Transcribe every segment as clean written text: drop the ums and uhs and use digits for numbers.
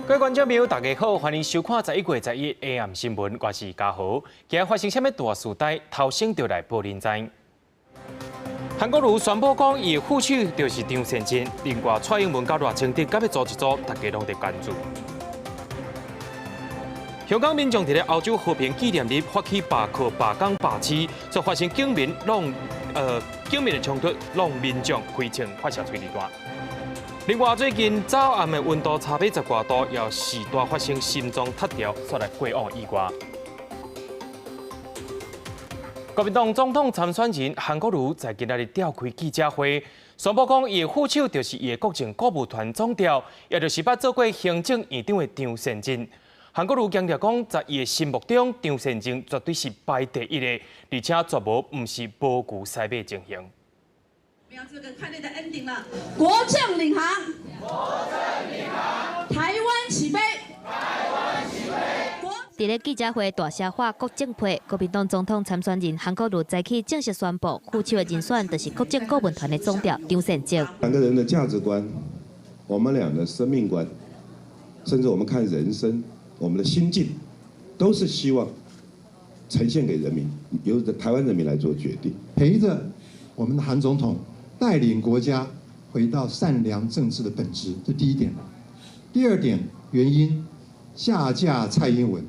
各位觀眾朋友，大家好，歡迎收看11月11 AM 新聞，我是嘉豪。今日發生啥物大事代，頭先就來報恁知。韓國瑜宣布講，伊的副手就是張善政，另外蔡英文佮賴清德敢欲組一組，大家攏佇關注。香港民眾佇咧歐洲和平紀念日發起罷課、罷工、罷市，煞發生警民的衝突，挵民眾開槍發射催淚彈。另外，最近早暗的溫度差欲10外度，有四大發生心臟脫掉，煞來過往意外。國民黨總統參選人韓國瑜在今仔日召開記者會，宣布講，伊的副手就是伊的國政顧問團總召，也就是捌做過行政院長的張善政。韓國瑜強調講，在伊的心目中，張善政絕對是排第一的，而且絕無毋是無牛駛馬情形。要這個快樂的 ending 了，國政領航，國政領航，台灣起飛，台灣起飛。佇咧記者會大聲喊國政配，國民黨總統參選人韓國瑜早起正式宣布，副手的人選就是國政顧問團的總召張善政。兩個人的價值觀，我們倆的生命觀，甚至我們看人生，我們的心境，都是希望呈現給人民，由台灣人民來做決定。陪着我們的韓總統帶領國家回到善良政治的本質，這第一點。第二點原因，下架蔡英文。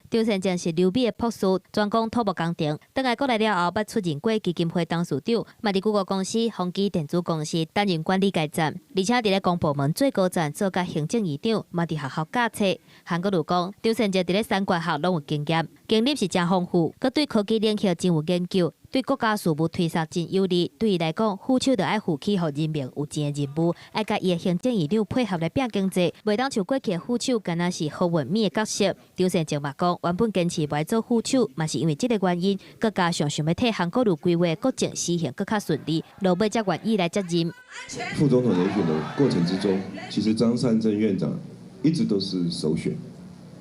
張善政是留美的博士，專攻土木工程。轉來國內了後，捌出任過基金會董事長，嘛佇谷歌公司、宏基電子公司擔任管理階層，而且佇咧公部門最高層做甲行政院長，嘛佇學校教冊。韓國瑜講，張善政佇咧三官學攏有經驗，經歷是誠豐富，閣對科技領域真有研究，對國家事務推捒真有利。對伊來講，副手就愛負起予人民有錢的任務，愛佮伊的行政院長配合來拼經濟，袂當像過去的副手，敢若是好運米的角色。張善政嘛講，原本堅持袂做副手，嘛是因為這個原因，閣加上想欲替韓國瑜規劃國政施行閣較順利，落尾才願意來接任。副總統人選的過程之中，其實張善政院長一直都是首選，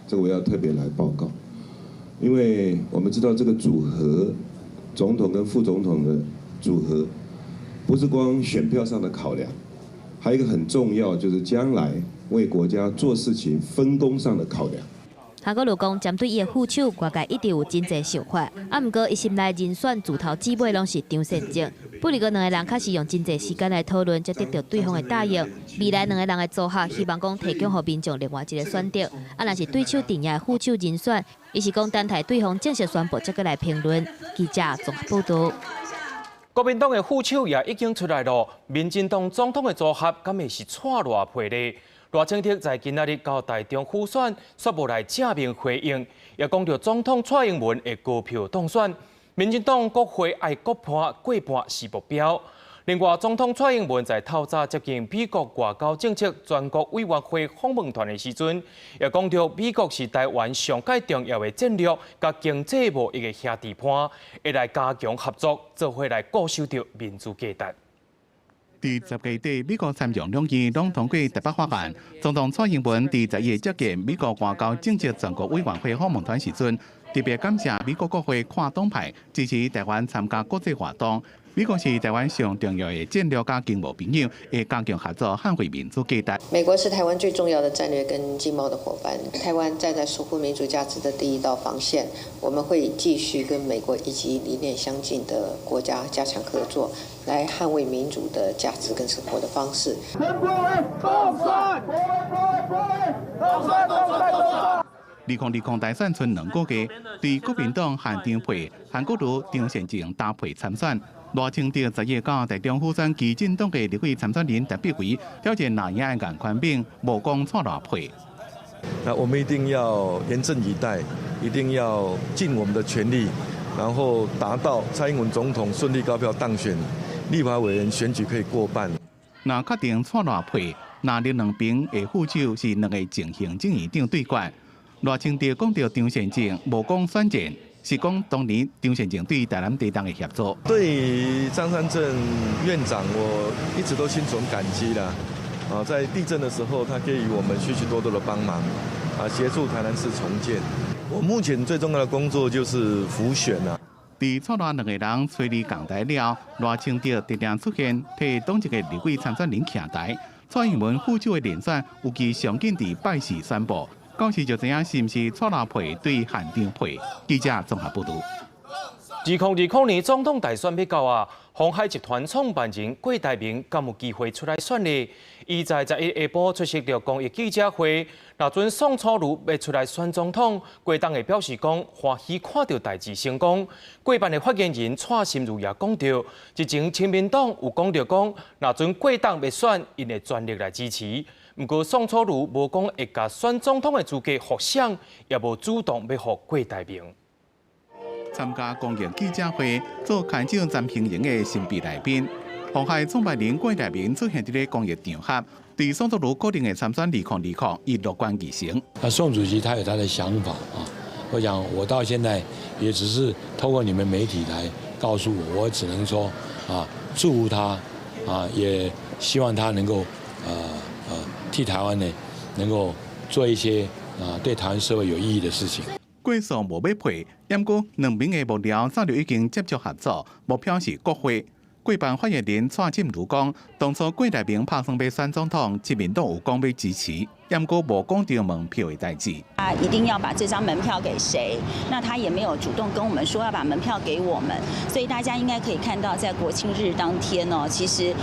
這個我要特別來報告，因為我們知道這個組合，總統跟副總統的組合，不是光選票上的考量，還有一個很重要，就是將來為國家做事情分工上的考量。韓國瑜講，針對伊的副手，外界一直有真濟想法。啊，毋過伊心內人選自頭至尾攏是張善政。不過兩個人確實用真濟時間來討論，才得到對方的答應。未來兩個人的組合，希望講提供予民眾另外一個選擇。啊，若是對手陣營的副手人選，伊是講等待對方正式宣布，才閣來評論。記者綜合報道。國民黨的副手也已經出來囉，民進黨總統的組合，敢會是蔡賴配呢？賴清德在今仔日到台中輔選，煞無來正面回應，也講著總統蔡英文會高票當選。民進黨國會愛閣攀過半是目標。另外，總統蔡英文在透早接見美國外交政策全國委員會訪問團的時陣，也講著美國是台灣上蓋重要的戰略佮經濟貿易的兄弟伴，會來加強合作，做伙來固守著民主價值。佇10月底，美國參眾兩院攏通過台北法案。總統蔡英文佇11日接見美國外交政策全國委員會訪問團時陣，特別感謝美國國會跨黨派支持台灣參加國際活動。美國是台灣上重要的戰略佮經貿朋友，會加強合作，捍衛民主價值。美國是台灣最重要的戰略跟經貿的夥伴，台灣站在守護民主價值的第一道防線，我們會繼續跟美國以及理念相近的國家加強合作，來捍衛民主的價值跟生活的方式。當選當選當選！2020大選賰2個月，對國民黨韓張配韓國瑜張善政搭配參選。賴清德11日到台中輔選基進黨的立委參選人陳柏惟挑戰藍營的顏寬恆，無講蔡賴配。那我們一定要嚴陣以待，一定要盡我們的全力，然後達到蔡英文總統順利高票當選，立法委員選舉可以過半。若確定蔡賴配，那藍兩邊的副手是兩個前行政院長對決。賴清德講著張善政，無講選戰。是講當年張善政對台南地動的協助。對於張善政院長，我一直都心存感激啦。啊，在地震的時候，他給予我們許許多多的幫忙，啊，協助台南市重建。我目前最重要的工作就是輔選啦。佇蔡賴兩個人揣你仝台了，賴清德突然出現，替黨籍的立委參選人徛台。蔡英文副手的人選有機上緊佇拜四宣布，到時就知影是毋是蔡老配對韓長配。記者綜合報導。2020年總統大選欲到啊，鴻海集團創辦人郭台銘敢有機會出來選呢？伊在11下晡出席著公益記者會，若準宋楚瑜欲出來選總統，郭董會表示講歡喜看著代誌成功。郭辦的發言人蔡心如也講著，之前親民黨有講著講，若準郭董欲選，𪜶會全力來支持。毋過宋楚瑜無講會共選總統的資格予誰，也無主動欲予郭台銘。參加公益記者會做牽手詹興營的神秘來賓，鴻海創辦人郭台銘出現佇咧公益場合，對宋楚瑜可能會參選2020，伊樂觀其成。那宋主席他有他的想法啊，我想我到現在也只是透過你們媒體來告訴我，我只能說啊，祝福他啊，也希望他能夠替台灣呢能夠做一些啊對台灣社會有意義的事情。郭宋無欲配，毋過兩邊的幕僚早就已經接觸合作，目標是國會。郭辦發言人蔡進如講，當初郭台銘拍算欲選總統，親民黨有講欲支持，毋過無講著門票的代誌。他一定要把這張門票給誰？那他也沒有主動跟我們說要把門票給我們，所以大家應該可以看到，在國慶日當天哦，其實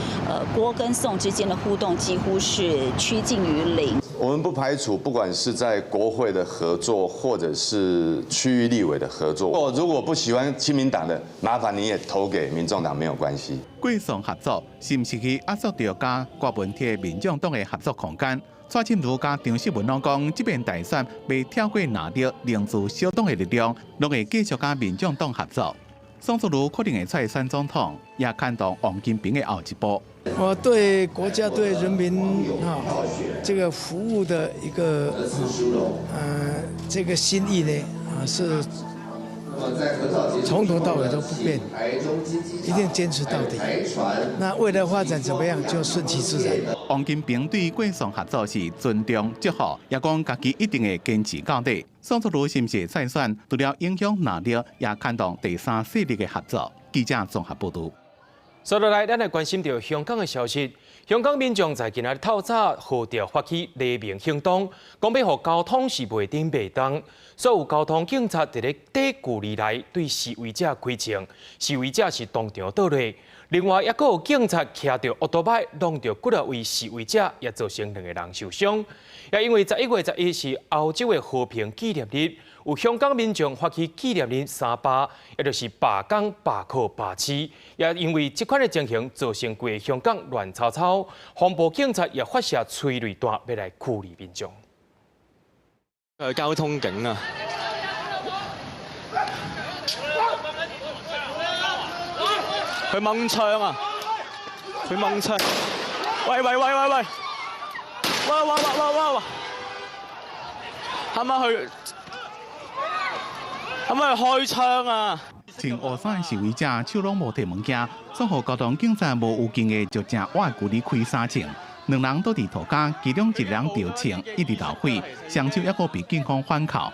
郭跟宋之間的互動幾乎是趨近於零。我們不排除，不管是在國會的合作，或者是區域立委的合作。如果不喜歡親民黨的，麻煩你也投給民眾黨，沒有關係。郭宋合作是毋是去壓縮著佮郭文鐵民眾黨的合作空間？蔡進如佮張秀文攏講，這遍大選欲跳過藍綠，凝聚小黨的力量，攏會繼續佮民眾黨合作。宋楚瑜可能會出來選總統，也牽動王金平的後一步。我對國家對人民啊，這個服務的一個這個心意呢啊，是從頭到尾都不變，一定堅持到底。那未來發展怎麼樣，就順其自然。王金平對郭宋合作是尊重祝福，也講家己一定會堅持到底。宋楚瑜是毋是會再選，除了影響藍綠，也牽動第三勢力的合作。記者綜合報導。接落來，咱來關心著香港的消息。香港民眾在今仔日透早號召發起黎明行動，講欲予交通是袂頂袂動。所有交通警察佇咧短距離內對示威者開槍，示威者是當場倒落。另外，抑閣有警察騎著歐多擺挵著幾若位示威者，也造成兩個人受傷。也因為11月11是歐洲的和平紀念日，有香港民眾發起紀念日三罷，也就是罷工、罷課、罷市。也因為這款的情形，造成規个香港亂糟糟，防暴警察也發射催淚彈，欲來驅離民眾。交通警啊！佢掹槍啊！佢掹槍！喂喂喂喂喂！哇哇哇哇哇哇！係咪去？係咪去開槍啊？穿烏衫的示威者手攏無提物件，煞予交通警察無預警的就誠倚距離開三槍，兩人倒佇塗跤，其中一人著槍一直流血，雙手抑閣被警方反銬。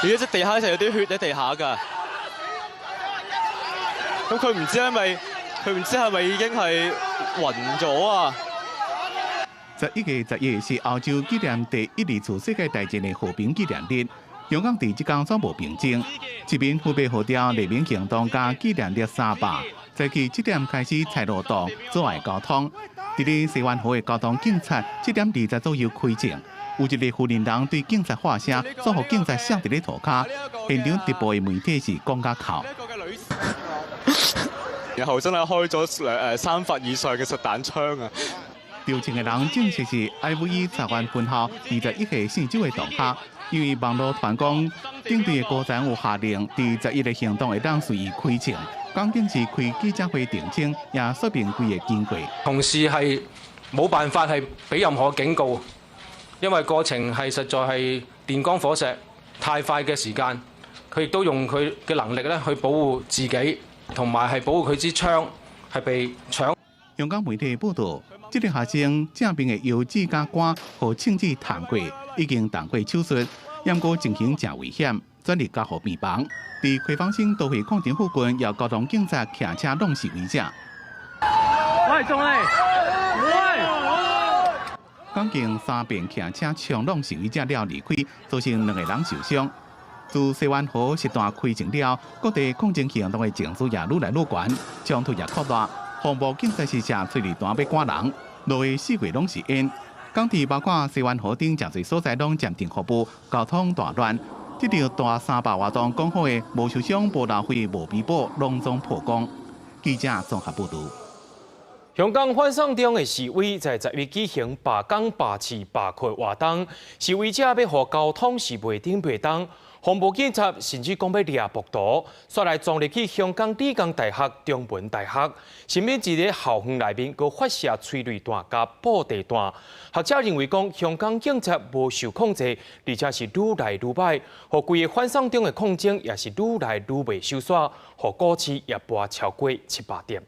而家隻地下就有啲血喺地下㗎。咁佢唔知係咪佢唔知係咪已經係暈咗啊？11月11是歐洲紀念第一二次世界大戰的和平紀念日。香港佇這工煞無平靜，市民分別號召黎明行動佮紀念日三罷，早起7點開始拆路道，阻礙交通。佇咧西灣河的交通警察7點20左右開槍，有一个婦人人對警察喊聲，煞予警察摔佇咧塗跤。現場直播的媒體是講甲哭。然後真係開咗兩三發以上嘅實彈槍啊！著槍的人證實是愛維爾裁員分校21歲姓周的同學，因為網路傳講警隊的高層有下令，佇十一的行動會當隨意開槍。港警是開記者會澄清，也說明規个經過。同事係冇辦法係俾任何警告，因為過程係實在係電光火石，太快嘅時間，佢亦都用佢嘅能力咧去保護自己，同埋係保護佢支槍係被搶。香港媒體報道，這个學生正面的腰子佮肝予槍子捅過，已經動過手術，毋過情形誠危險，轉入加護病房。佇葵芳新都會廣場附近，有交通警察騎車挵示威者。喂，仲嚟！喂！港警三遍騎車衝挵示威者了離開，造成兩個人受傷。自西灣河實彈開槍了，各地抗爭行動的情緒也愈來愈懸，衝突也擴大。防暴警察試射催淚彈欲趕人，路的四圍攏是煙。港鐵包括西灣河等誠濟所在攏暫停服務，交通大亂。這場大三罷活動講好的無受傷、無浪費、無被捕，攏總破功。記者綜合報導。香港反送中的示威在十一舉行罷工、罷市、罷課活動，示威者欲予交通是袂頂袂當。防暴警察甚至講欲掠暴徒，煞來衝入去香港理工大學、中文大學，甚至佇咧校園內面閣發射催淚彈佮布袋彈。學者認為講，香港警察無受控制，而且是愈來愈歹，予規个反送中的抗爭也是愈來愈袂收煞，予股市也跋超過700點。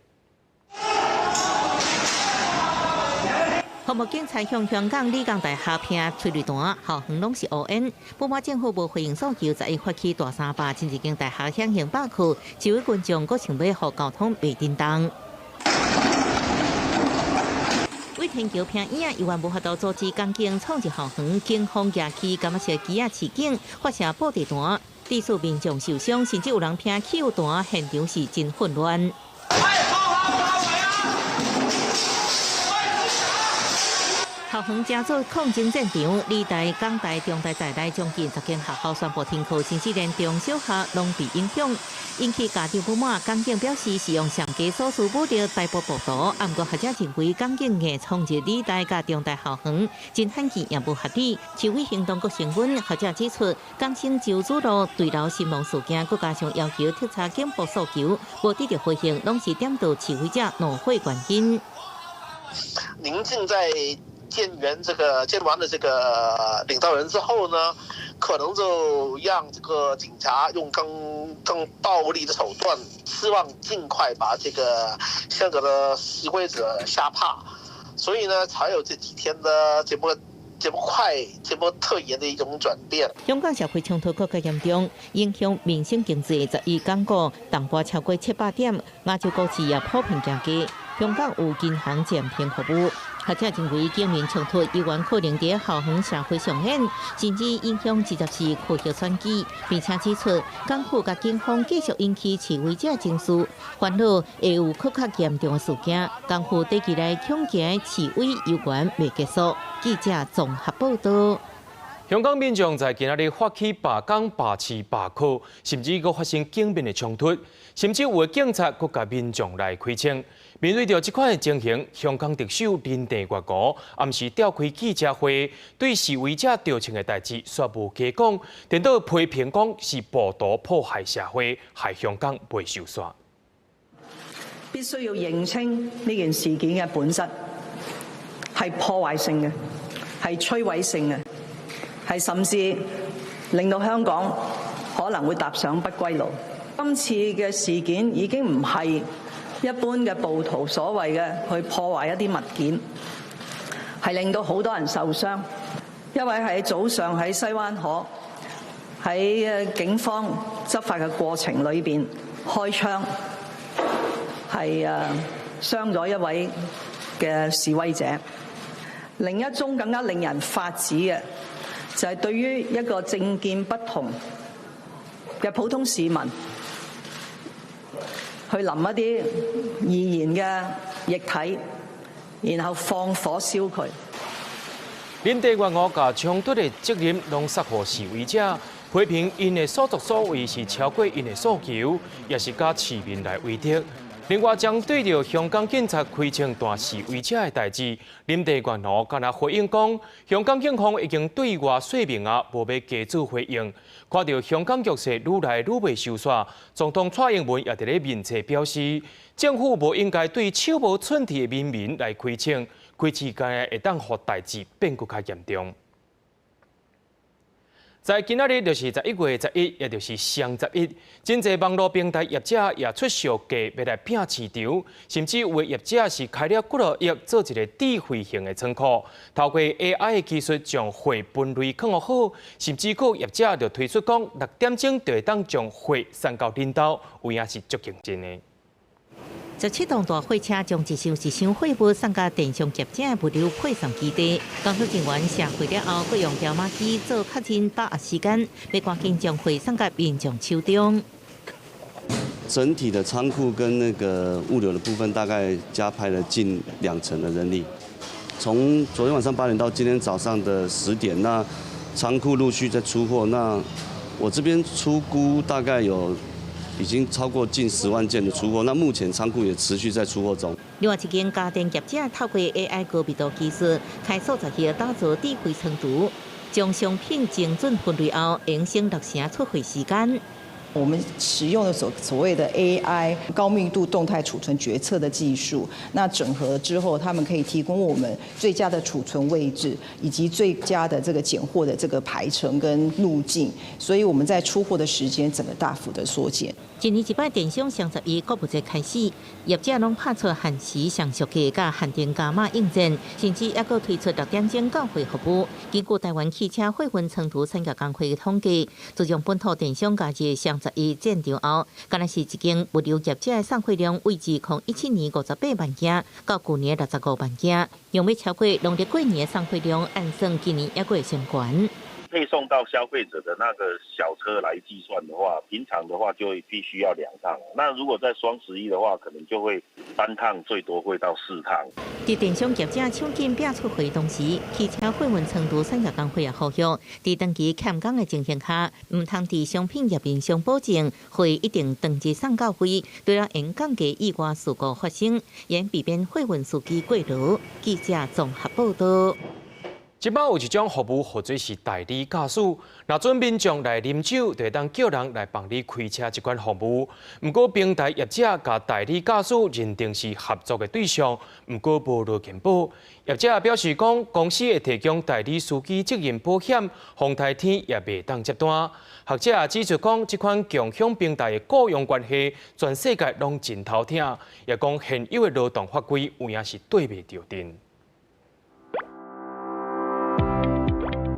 防暴警察向香港理工大學噴催淚彈，校園攏是烏煙。不滿政府無回應訴求，十一發起大三罷，真濟間大學響應罷課，示威群眾閣想欲予交通袂振動。為天橋拼椅，猶原無法度阻止港警衝入校園，警方舉起柑仔色旗仔示警，發射布袋彈，致使民眾受傷，甚至有人拼汽油彈，現場是真混亂。校園成做抗爭戰場，理大、港大、中大在內將近10間學校宣布停課，甚至連中小學攏被影響，引起家長不滿。港警表示是用上級所屬武力逮捕暴徒，啊，毋過學者認為港警硬衝入理大佮中大校園，真罕見也無合理。示威行動閣升溫，學者指出，港星周梓樂墜樓身亡事件，閣加上要求徹查警暴訴求，無得到回應，攏是點著示威者怒火原因。寧靜在見完這個見完了這個領導人之後呢，可能就讓這個警察用更暴力的手段，希望盡快把這個香港的示威者嚇怕，所以呢，才有這幾天的這麼快、這麼特嚴的一種轉變。香港社會衝突閣較嚴重，影響民生經濟。十一港股重跌超過700點，亞洲股市也普遍行低。香港有銀行暫停服務。學者認為，警民衝突猶原可能佇校園社會上演，甚至影響直接是區域選舉，並且指出，港府佮警方繼續引起示威者情緒，煩惱會有閣較嚴重的事件。港府短期內恐驚示威猶原袂結束。記者綜合報導。香港民眾在今仔日發起罷工、罷市、罷課，甚至閣發生警民的衝突，甚至有的警察閣共民眾來開槍。面對著這款的情形，香港特首林鄭月娥暗時召開記者會，對示威者著槍的代誌煞無加講，顛倒批評講是暴徒破壞社會，害香港袂收煞。必須要認清呢件事件嘅本質，係破壞性嘅，係摧毀性嘅。係甚至令到香港可能會踏上不歸路。今次嘅事件已經唔係一般嘅暴徒所謂嘅去破壞一啲物件，係令到好多人受傷。一位喺早上喺西灣河喺警方執法嘅過程裏邊開槍，係傷咗一位嘅示威者。另一宗更加令人髮指嘅，就係對於一個政見不同嘅普通市民，去淋一啲易燃嘅液體，然後放火燒佢。林鄭月娥共衝突的責任攏捒予示威者，批評𪜶的所作所為是超過𪜶的訴求，也是佮市民來為敵。另外，針對著香港警察開槍彈示威者的代誌，林鄭月娥敢若回應講，香港警方已經對外說明啊，無欲加做回應。看著香港局勢愈來愈袂收煞，總統蔡英文也佇咧面冊表示，政府無應該對手無寸鐵的民民來開槍，開槍敢若會當予代誌變閣較嚴重。在今仔日就是11月11，也就是雙十一，真濟網路平台業者也出俗價，欲來拼市場，甚至有的業者是開了幾落億做一個智慧型的倉庫，透過 AI 的技術將貨分類囥好，甚至閣業者就推出講6點鐘就會當將貨送到恁兜，有影是足競爭的。17棟大貨車將一箱一箱貨物送到電商業者的物流配送基地。工作人員卸貨了後，閣用條碼機做確認把握時間，欲趕緊將貨送到民眾手中。整體的倉庫跟那個物流的部分，大概加派了近2成的人力。從昨天晚上8點到今天早上的10點，那倉庫陸續在出貨。那我這邊初估大概有已經超過近10萬件的出貨。那目前倉庫也持續在出貨中。另外一間家電業者透過 AI 高密度技術，開數十頁打造智慧倉儲，將商品精準分類後，延省6成出貨時間。我們使用的所謂的 AI 高密度動態儲存決策的技術，那整合之後，他們可以提供我們最佳的儲存位置，以及最佳的這個揀貨的這個排程跟路徑，所以我們在出貨的時間整個大幅的縮減。一年一擺電商雙十一購物節開始，業者攏拍出限時上俗價佮限定加碼應戰，甚至猶閣推出6點鐘到貨服務。根據台灣汽車貨運倉儲產業工會的統計，自從本土電商加入雙十一戰場後，敢若是一間物流業者的送貨量維持2017年58萬件，到舊年65萬件，若欲超過農曆過年的送貨量，按算今年猶閣會升懸。配送到消費者的那個小車來計算的話，平常的話就必須要2趟。那如果在雙十一的話，可能就會3趟，最多會到4趟。佇電商業者搶緊拼出貨同時，汽車貨運倉儲產業工會也呼籲，佇長期欠工的情形下，毋通佇商品頁面上保證貨一定當日送到位，除了會降低意外事故發生，也避免貨運司機過勞。記者綜合報道。這擺有一種服務，號做是代理駕駛。若準民眾來啉酒，就會當叫人來幫你開車這款服務。毋過平台業者共代理駕駛認定是合作的對象，毋過無勞健保。業者表示講，公司會提供代理司機責任保險，風颱天也袂當接單。學者也指出講，這款共享平台的僱傭關係，全世界攏真頭疼。也講現有的勞動法規有影是綴袂著陣。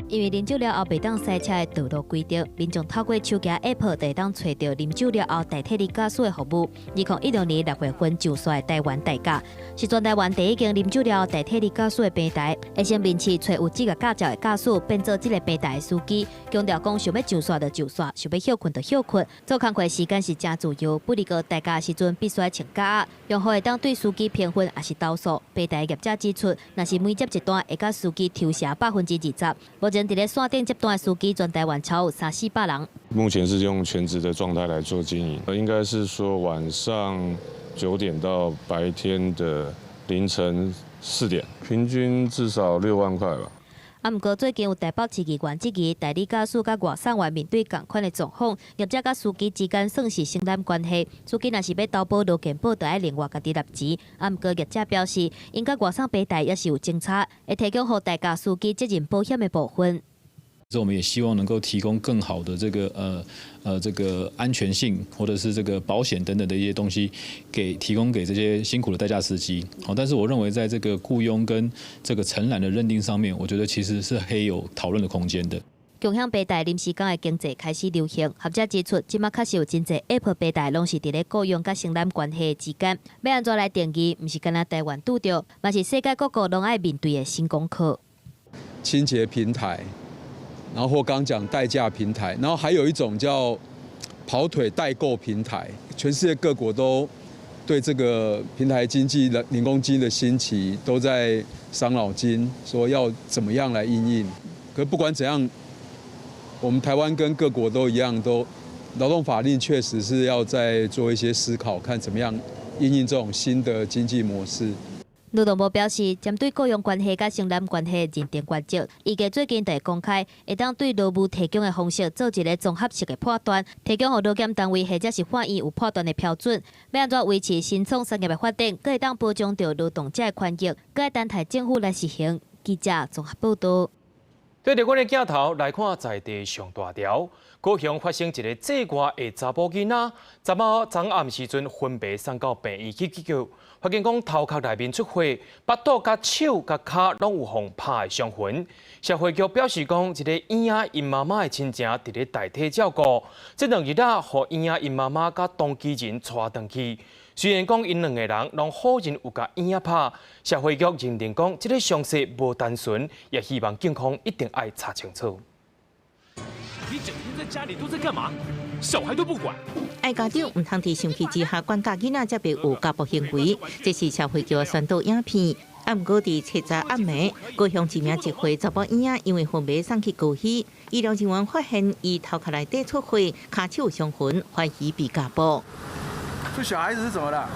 因為啉酒了後袂當駛車的道路規定，民眾透過手機 App 就會當揣著啉酒了後代替你駕駛的服務。2016年6月份上線的台灣代駕，是全台灣第一間啉酒了後代替你駕駛的平台。會先面試揣有資格駕照的駕駛，變做這个平台的司機。強調講想欲上線就上線，想欲歇睏就歇睏。做工課時間是誠自由，不過代駕時陣必須穿夾仔。用戶會當對司機評分抑是投訴。平台業者指出，若是每接一單會共司機抽成20%。目前佇咧線頂接單的司機，全台灣超有三四百人。目前是用全職的狀態來做經營，應該是說晚上9點到白天的凌晨4點，平均至少6萬塊吧。啊，毋過最近有台北市議員質疑代理駕駛佮外送員面對仝款的狀況，業者佮司機之間算是承攬關係，司機若是欲投保勞健保，就愛另外家己納錢。啊，毋過業者表示，𪜶佮外送平台也是有政策，會提供予代駕司機責任保險的部分。這我們也希望能夠提供更好的這個安全性，或者是這個保險等等的一些東西，提供給這些辛苦的代駕司機。好，但是我認為在這個僱傭跟這個承攬的認定上面，我覺得其實是可以有討論的空間的。共享平台臨時工的經濟開始流行，學者指出，這馬確實有真濟 App 平台攏是佇咧僱傭佮承攬關係之間，欲按怎來定義，毋是干焦台灣拄著，嘛是世界各國攏愛面對的新功課。清潔平台。然後或剛講代駕平台，然後還有一種叫跑腿代購平台，全世界各國都對這個平台經濟的零工經濟的興起都在傷腦筋，說要怎麼樣來因應。可不管怎樣，我們台灣跟各國都一樣，都勞動法令確實是要再做一些思考，看怎麼樣因應這種新的經濟模式。勞動部表示，針對僱傭關係佮承攬關係認定原則，預計最近就會公開，會當對勞務提供的方式做一个綜合式的判斷，提供予勞檢單位或者是法院有判斷的標準。欲按怎維持新創產業的發展，閣會當保障著勞動者的權益，閣愛等待政府來實行。記者綜合報導。對著阮的鏡頭來看，在地上大條，高雄發生一个債外的查埔囡仔，昨晡昨暗時陣昏迷送到病院去急救，發現講頭殼內面出血，腹肚佮手佮跤攏有予拍的傷痕。社會局表示講，這个嬰仔𪜶媽媽的親情佇咧代替照顧，這兩日啊，予嬰仔𪜶媽媽佮同居人帶轉去。雖然講𪜶兩个人攏否認有共嬰仔拍，社會局認定講這个傷勢無單純，也希望警方一定愛查清楚。你整天在家裡都在幹嘛？小孩都不管。愛家長毋通佇生氣之下管教囡仔，才袂有家暴行為。這是社會局的宣導影片。啊，毋過佇七十暗暝，高雄一名1歲查某嬰仔因為昏迷送去高醫，醫療人員發現伊頭殼內底出血，跤手有傷痕，懷疑被家暴。這小孩子是怎麼了？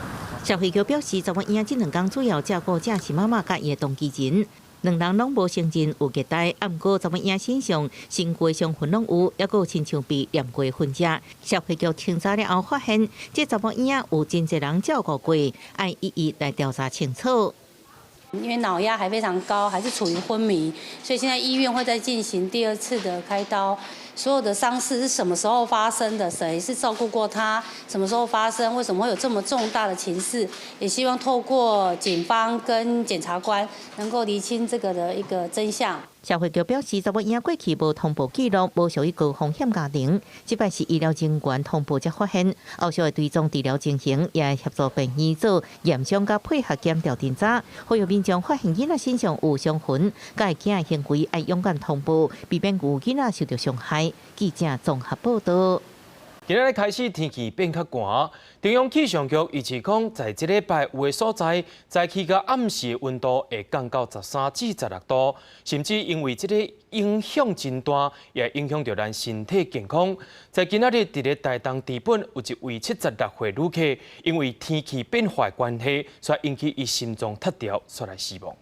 社會局表示，查某嬰仔這兩工主要照顧者是媽媽佮伊的同居人，兩人攏無承認有虐待，啊，毋過查某嬰仔身上身軀傷痕攏有，猶閣有親像被挵過痕跡。社會局清查了後發現，這查某嬰仔有真濟人照顧過，愛一一來調查清楚。因為腦壓還非常高，還是處於昏迷，所以現在醫院會再進行第二次的開刀。所有的傷勢是什麼時候發生的？誰是照顧過他？什麼時候發生？為什麼會有這麼重大的情勢？也希望透過警方跟檢察官能夠釐清這個的一個真相。社會局表示，查某嬰仔過去無通報記錄，無屬於高風險家庭。這擺是醫療人員通報才發現，後續會追蹤治療情形，也協助病院做驗傷佮配合檢調偵查。呼籲民眾發現囡仔身上有傷痕，佮會驚行為，愛勇敢通報，避免有囡仔受著傷害。記者綜合報導。今仔日開始天氣變較寒，中央氣象局預測講，在這禮拜有的所在，早起佮暗時溫度會降到13至16度，甚至因為這個影響真大，也影響著咱身體健康。在今仔日佇咧台東知本有一位76歲旅客，因為天氣變化的關係，所以引起伊心臟脫掉，煞來死亡。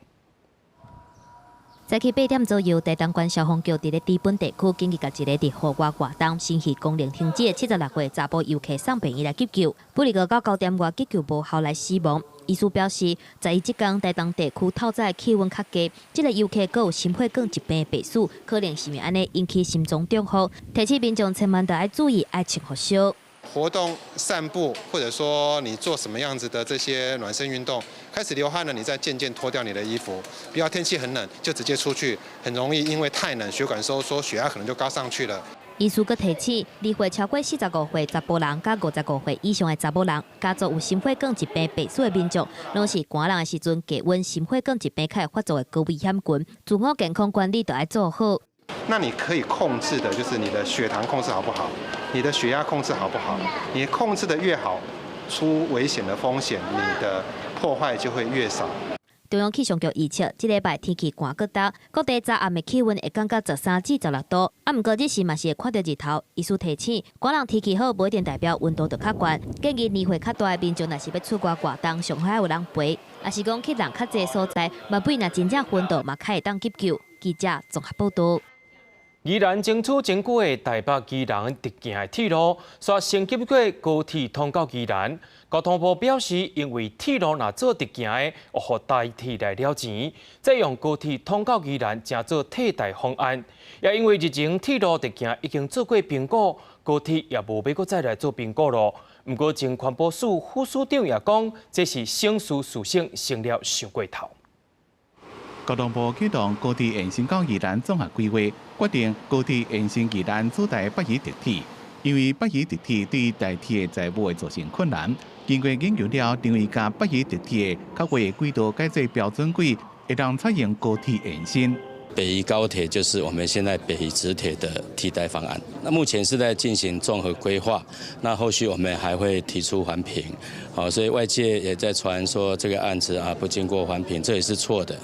早起8點左右，台東縣消防局佇咧知本地區緊急共一个佇戶外活動、心肺功能停止的76歲查埔遊客送病院來急救，不過到9點外急救無效來死亡。醫師表示，在伊這工台東地區透早的氣溫較低，這个遊客閣有心血管疾病的病史，可能是因為按呢引起心臟中風。提醒民眾千萬著愛注意，愛穿予燒。活動、散步，或者說你做什麼樣子的這些暖身運動，開始流汗了，你再漸漸脫掉你的衣服。不要天氣很冷就直接出去，很容易因為太冷，血管收縮，血壓可能就高上去了。醫師閣提醒，年歲超過45歲查埔人，佮55歲以上的查某人，家族有心血管疾病病史的民眾，攏是寒冷的時陣低溫，心血管疾病較會發作的高危險群，自我健康管理著愛做好。那你可以控制的就是你的血糖控制好不好，你的血壓控制好不好？你控制得越好，出危險的風險，你的破壞就會越少。中央氣象局預測，這禮拜天氣寒閣焦，各地早暗的氣溫會降到13至16度。啊，毋過日時嘛是會看著日頭。醫師提醒，寒冷天氣好，無一定代表溫度就較懸。建議年歲較大的民眾，若是欲出外活動，上好有人陪。抑是講去人較濟所在，萬一若真正昏倒，嘛較會當急救。記者綜合報導。宜蘭爭取真久的台北宜蘭直行的鐵路，煞升級過高鐵通到宜蘭。交通部表示，因為鐵路若做直行的，予台鐵來了錢，再用高鐵通到宜蘭，成做替代方案。也因為日前鐵路直行已經做過評估，高鐵也無欲閣再來做評估囉。毋過前環保署副署長也講，這是省事事省，省了傷過頭。交通部啟動高鐵延伸到宜蘭綜合規劃，決定高鐵延伸宜蘭取代北宜直鐵，因為北宜直鐵對台鐵的載務會造成困難。經過研究了，認為共北宜直鐵的客貨軌道改做標準軌，會當採用高鐵延伸。北宜高鐵就是我們現在北宜直鐵的替代方案。那目前是在進行綜合規劃，那後續我們還會提出環評。好，所以外界也在傳說這個案子啊不經過環評，這也是錯的。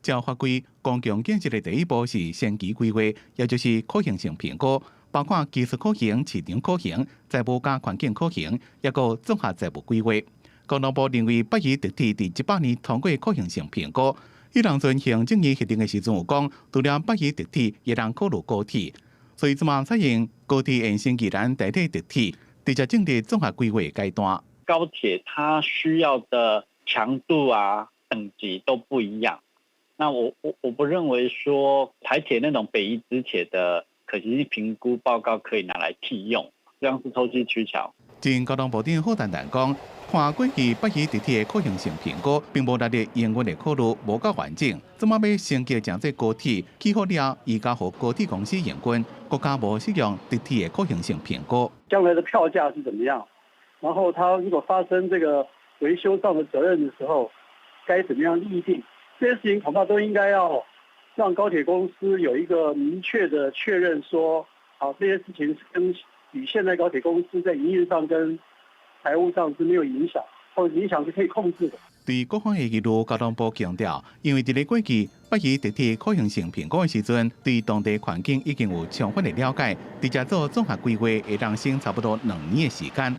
照法規，公共建設的第一步是先期規劃，也就是可行性評估，包括技術可行、市場可行、財務佮環境可行，抑閣綜合財務規劃。交通部認為北宜直鐵佇100年通過可行性評估，彼當陣行政院核定的時陣有講，除了北宜直鐵，會當考慮高鐵，所以這馬採用高鐵延伸宜蘭代替直鐵，直接進入綜合規劃階段。高鐵它需要的強度啊、等級都不一樣。那我不認為說台鐵那種北宜直鐵的可行性評估報告可以拿來替用，這樣是投機取巧。前交通部長郝丹丹講，看過去北宜直鐵的可行性評估，並無納入營運的考慮，無夠完整。這馬欲升級成做高鐵，起好了，移交予高鐵公司營運，國家無適用直鐵的可行性評估。將來的票價是怎麼樣？然後他如果發生這個維修上的責任的時候，該怎麼樣釐定？這些事情恐怕都應該要讓高鐵公司有一個明確的確認，說好這些事情是跟與現在高鐵公司在營運上跟財務上是沒有影響，或者影響是可以控制的。對各方的疑慮，交通部強調，因為佇咧過去北宜地鐵可行性評估的時陣，對當地環境已經有充分的了解，直接做綜合規劃會當省差不多2年的時間。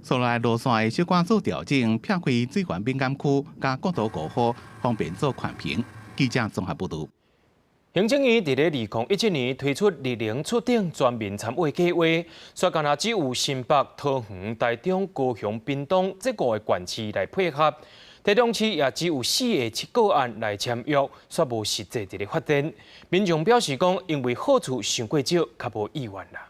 所來路線會小可做調整，撇開水源敏感區佮國道5號，方便做寬頻。記者綜合報導。行政院佇咧2017年推出綠能厝頂全民參與計劃，煞干焦只有新北、桃園、台中、高雄、屏東這五个縣市來配合，台中市也只有四个七個案來簽約，煞無實際佇咧發電。民眾表示講，因為好處傷過少，較無意願啦。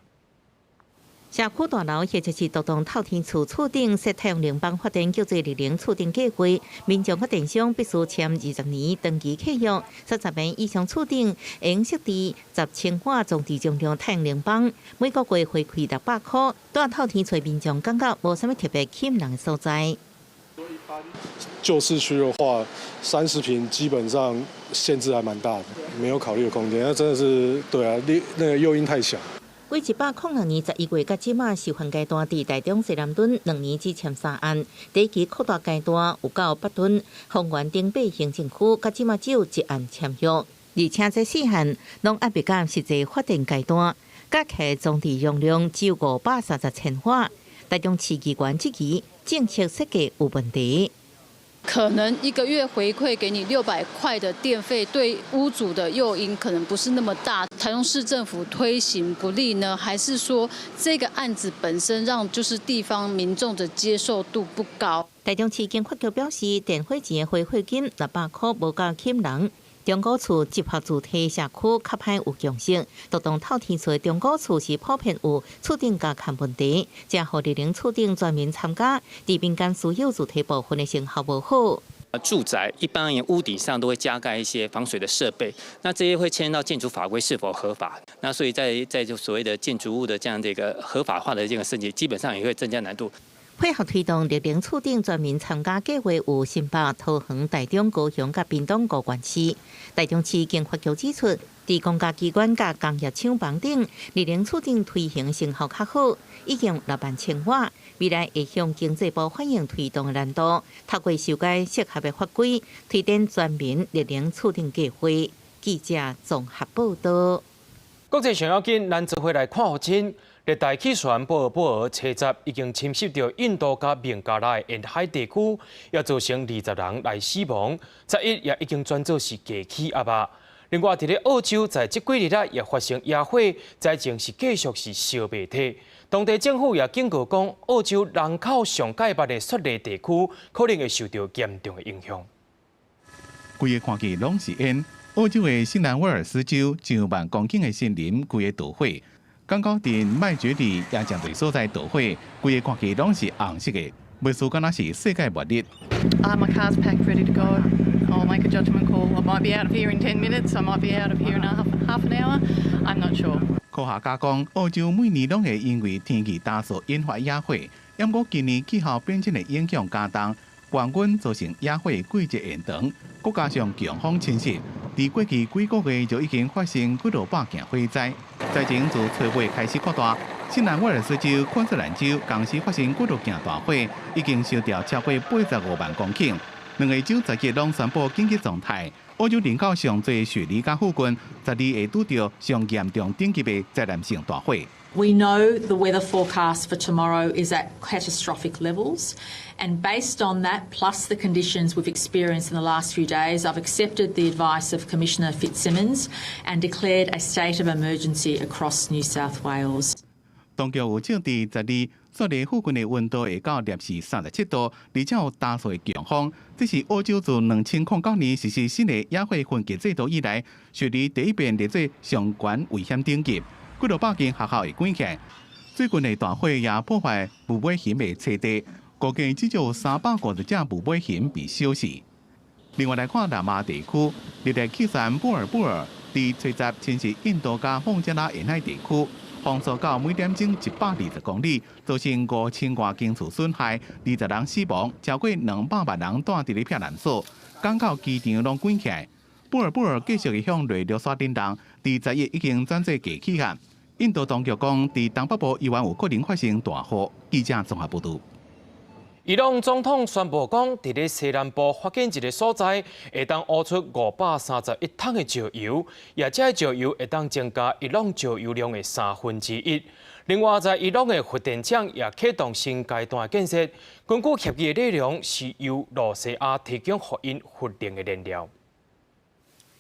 社區大樓或者是獨棟透天厝厝頂設太陽能板發電，叫做綠能厝頂計劃。民眾發電商必須簽20年長期契約，30年以上厝頂應設置10千瓦裝置容量太陽能板，每個月回饋600箍。蹛透天厝民眾感覺無啥物特別吸引人的所在。舊市區的話，30坪基本上限制還蠻大的，沒有考慮的空間。那真的是對啊，你那個誘因太小。過106年11月到這馬示範階段，佇台中西南屯2年只簽三案，第一期擴大階段有到8噸，豐原頂八行政區到這馬只有一案簽約，而且這四項攏猶未到實際發電階段，加起來裝置容量只有530千瓦。台中市議員質疑政策設計有問題。可能一個月回饋給你600塊的電費，對屋主的誘因可能不是那麼大。台中市政府推行不力呢，還是說這個案子本身讓就是地方民眾的接受度不高？台中市經發局表示，電費錢的回饋金600塊無夠吸引人。中古厝集合住宅社區較歹有共識，獨棟透天厝的中古厝是普遍有厝頂加崁問題，這予綠能厝頂全民參加，佇民間私有住宅部分的成效無好。住宅一般而言，屋頂上都會加蓋一些防水的設備，那這些會牽涉到建築法規是否合法，那所以在就所謂的建築物的這樣的一個合法化的這個設計，基本上也會增加難度。配合推動綠能厝頂全民參加計劃，有新北、桃園、台中、高雄佮屏東五縣市。台中市經發局指出，佇公家機關佮工業廠房頂，綠能厝頂推行成效較好，已經6萬千瓦。未來會向經濟部反映推動的難度，透過修改適合的法規，推展全民綠能厝頂計劃。記者綜合報導。國際上要緊，咱做伙來看予真。熱帶氣旋布爾布爾初十已經侵襲著印度佮孟加拉沿海地區，也造成20人來死亡。11也已經轉做是低氣壓啊。另外，佇咧澳洲，在這幾日啊，也發生野火，災情是繼續是燒袂退。當地政府也警告講，澳洲人口上蓋密的雪梨地區可能會受著嚴重的影響。規个看去攏是煙。澳洲的新南威爾斯州上萬公頃的森林規个著火。港口鎮麥覺里也誠濟所在著火，規個看去攏是紅色的，袂輸敢若是世界末日。 My car's packed, ready to go. I'll make a judgment call. I might be out of here in 10 minutes. I might be out of here in half an hour. I'm not sure. 科學家講，澳洲每年攏會因為天氣乾燥引發野火，毋過今年氣候變遷的影響加重，高溫造成野火季節延長，閣加上強風侵襲，佇過去幾個月就已經發生幾落百件火災。災情自初尾開始擴大，新南威爾斯州、昆士蘭州同時發生幾落件大火，已經燒掉超過85萬公頃。兩個州11攏宣布緊急狀態。澳洲人口上濟雪梨佮附近，12會拄著上嚴重等級的災難性大火。 We know the weather forecast for tomorrow is at catastrophic levels, and based on that, plus the conditions we've experienced in the last few days, I've accepted the advice of Commissioner Fitzsimmons and declared a state of emergency across New South Wales. 當局預測佇12雪梨附近的溫度會到攝氏37度，而且有大數的強風。這是澳洲自2009年實施新的野火分級制度以來，雪梨第一遍列做上懸危險等級。幾落百間學校會關起。最近的大火也破壞無尾熊的棲地，估計至少350隻無尾熊被燒死。另外來看南亞地區，熱帶氣旋布爾布爾佇初十侵襲印度佮孟加拉沿海地區。風速到每點鐘120公里，造成5000外間厝損害，20人死亡，超過200萬人蹛佇咧避難所，港口機場攏關起來。布爾布爾繼續向內陸山振動，佇11已經轉做低氣壓。印度當局講，佇東北部猶原有可能發生大雨。記者綜合報導。伊朗總統宣布講，佇咧西南部發現一个所在，會當挖出531桶的石油，也這个石油會當增加伊朗石油量的1/3。另外，在伊朗的核電廠也啟動新階段的建設。根據協議的內容，是由露西亞提供予𪜶核能的燃料。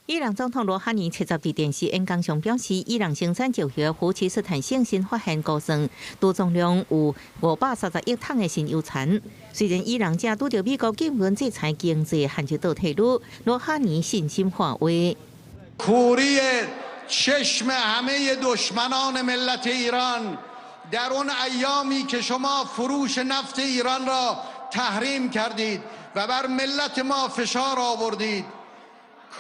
伊朗總統羅哈尼七十佇電視演講上表示，伊朗生產石油的胡齊斯坦省新發現估算，儲藏量有530億桶的新油田。雖然伊朗正拄著美國禁運制裁經濟限制倒退嚕，羅哈尼信心話話。 کوری چشم همه دشمنان ملت ایران در اون ایامی که شما فروش نفت ایران را تحریم کردید و بر ملت ما فشار آوردید،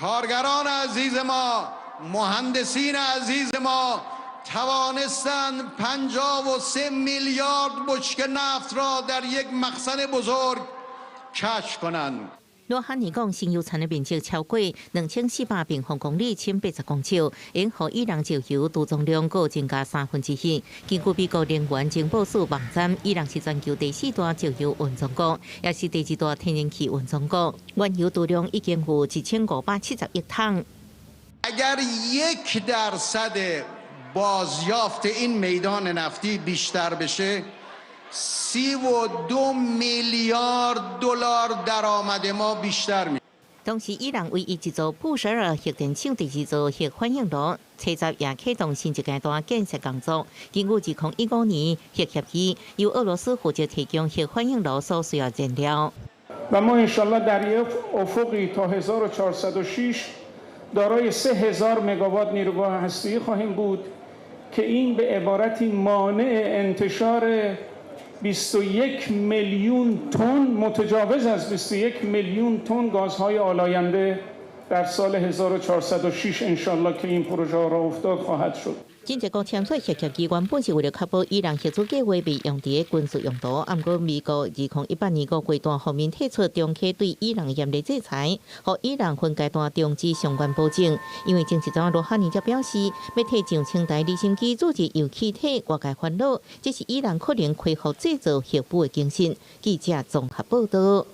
کارگران عزیز ما، مهندسین عزیز ما توانستند 53 میلیارد بشکه نفت را در یک مخزن بزرگ کشف کنند。羅哈尼講，新油田的面積超過2400平方公里，1080公尺，會予伊朗石油儲藏量閣增加1/3。根據美國能源情報署網站，伊朗是全球第四大石油運送國，也是第二大天然氣運送國。原油儲量已經有1570億桶。 اگر 1% بازیافت این میدان نفتی بیشتر بشه، 32 میلیارد دلار درآمد ما بیشتر میشه。同時，伊朗唯一一座布什爾核電廠第二座核反應爐，七十也啟動新一階段建設工作。根據2015年核協議，由俄羅斯負責提供核反應爐所需要燃料。 و ما انشالله در یک افقی تا 1406 دارای 3000 مگاوات نیروگاه هسته‌ای خواهیم بود که این به عبارتی مانع انتشار 21 میلیون تن، متجاوز از 21 میلیون تن گازهای آلاینده در سال 1406 انشالله که این پروژه راه افتاد خواهد شد. 真濟國簽署核協議原本是為了確保伊朗核子計劃袂用佇軍事用途，毋過美國2018年5月單方面提出重啟對伊朗嚴厲制裁，予伊朗分階段終止相關保證。因為前一陣羅哈尼則表示，欲替上千台離心機注入鈾氣體，外界煩惱，這是伊朗可能恢復製造核武的警訊。記者綜合報導。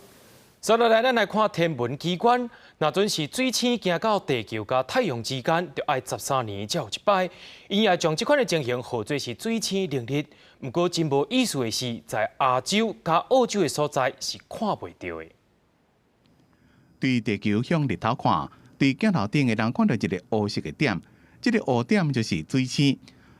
接落來，咱來看天文奇觀。若準是水星行到地球佮太陽之間，就愛13年才有一擺。𪜶也將這款的情形號做是水星凌日。毋過真無意思的是，在亞洲佮澳洲的所在是看袂著的。對地球向日頭看，佇鏡頭頂會當看著一个烏色的點，這个烏點就是水星。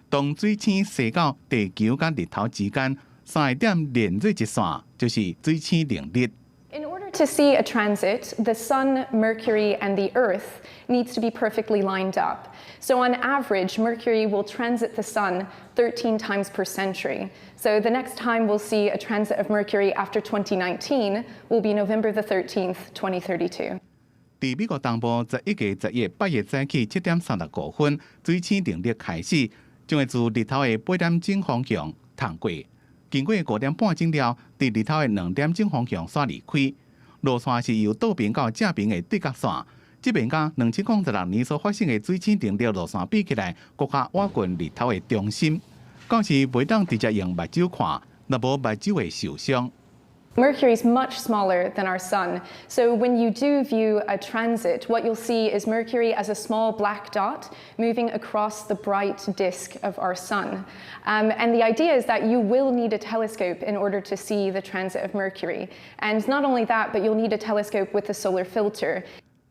當水星踅到地球佮日頭之間，三個點連做一線，就是水星凌日。 In order to see a transit, the Sun, Mercury, and the Earth needs to be perfectly lined up. So on average, Mercury will transit the Sun 13 times per century. So the next time we'll see a transit of Mercury after 2019 will be November the 13th, 2032. 佇美國東部11月11拜一早起7點35分，水星凌日開始，將會自日頭的8點鐘方向通過。經過5點半鐘了，佇日頭的2點鐘方向煞離開。路線是由倒爿到正爿的對角線，這邊佮2016年所發生的水星凌日路線比起來，閣較倚近日頭的中心。到時袂當直接用目睭看，若無目睭會受傷。 Mercury is much smaller than our Sun, so when you do view a transit, what you'll see is Mercury as a small black dot moving across the bright disk of our Sun. And the idea is that you will need a telescope in order to see the transit of Mercury. And not only that, but you'll need a telescope with a solar filter.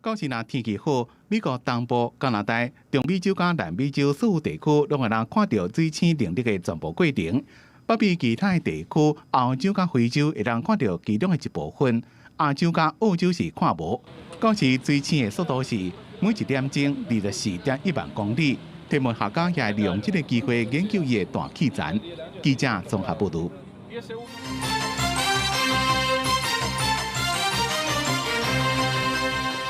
到時若天氣好，美國東部、加拿大、中美洲佮南美洲所有地區，攏會當看著水星凌日的全部過程。北美其他的地區，歐洲佮非洲會當看著其中的一部分，亞洲佮澳洲是看無。到時水星的速度是每一點鐘24.1萬公里。天文學家也會利用這个機會研究伊的大氣層。記者綜合報導。